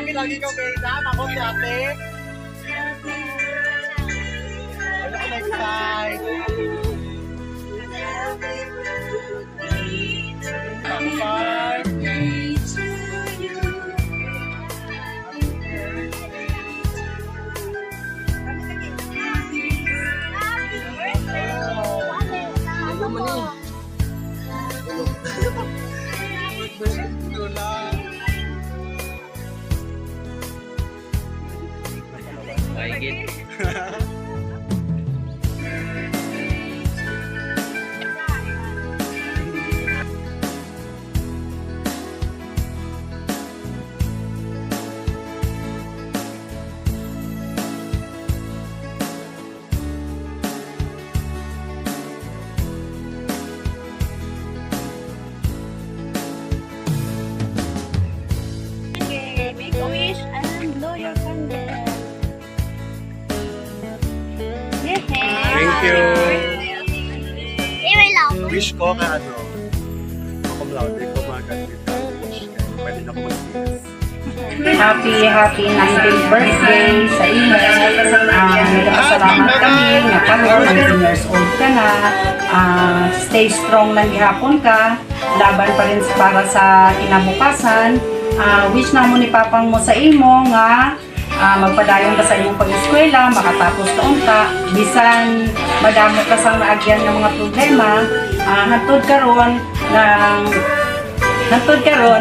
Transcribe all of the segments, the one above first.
Lagi lagi ko kay Dam. Ako si ate. Ano ko na-excite? Five. Mahigit. Okay, make a wish and blow your candle. Yay! Thank you. Eh, wala. Wish ko ka ano, ako laude ko mga graduate college. Kaya pwede na ako mag-CS. Happy, happy 19th birthday sa imo. Nagpasalamat kami nga karon 19 years old ka na. Stay strong lang gihapon ka. Laban pa rin para sa kinabukasan. Wish na mo ni papang mo sa imo nga magpadayon ka sa imong pag-eskwela, makatapos ka unta, bisan madamo ka sang naagyan ng mga problema, hantod karon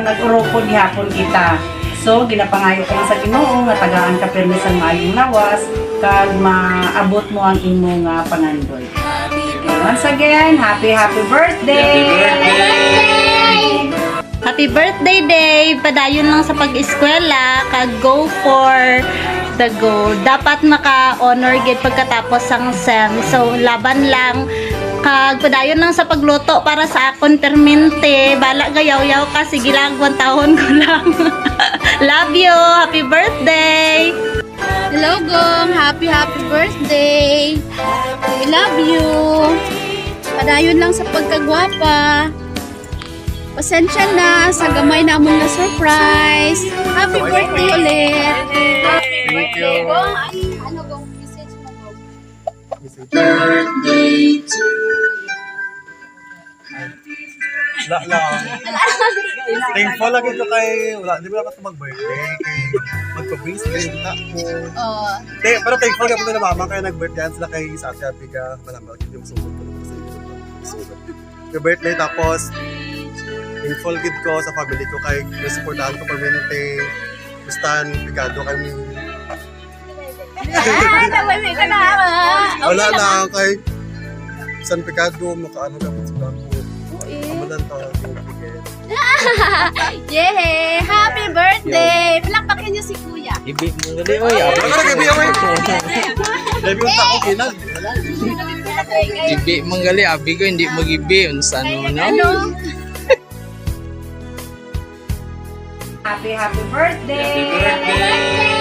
nag-urupon gihapon kita. So ginapangayo ko lang sa Ginoo nga tagaan ka pirmi sa maayong lawas kag maabot mo ang imong nga pangandoy. Okay, once again, happy happy birthday! Happy birthday, Dave! Padayon lang sa pag-eskwela, kag go for the goal. Dapat maka-honor gid pagkatapos ang SEM. So, laban lang. Kag padayon lang sa pagluto para sa akon permente. Bala gayaw-yaw ka, sige lang, tahon ko lang. Love you! Happy birthday! Hello, Gong! Happy, happy birthday! We love you! Padayon lang sa pagkagwapa. Pasensya na sa gamay namon na surprise. Happy birthday ulit! Happy Thank you. Gong! Ay, ano Gong? Message mo, Gong. Wala lang. Thankful lagi ko kay, wala, di ba dapat mag-birthday? Kay magpa-base kayo ta ko. Oh, Pero thankful ka po na mama kaya nag-birthday sila kay sa Ate Abiga. Malamang yung sugod ko lang sa inyo. Sugod. Yung birthday tapos thankful gid ko sa family ko kay nasuportahan ko permanente. Gustan, pigado kami. ka na. Wala lang kay San Picado, makaano ka sila ko. Amalan ta ko bigay. Yay! Happy birthday! Palakpakin niyo si Kuya. Ibi mo gali oy. Ano ka gabi oy? Gabi yung tao kinal. Ibi mo gali abi ko hindi magibi unsa no no. Ano? Happy happy birthday! Happy birthday.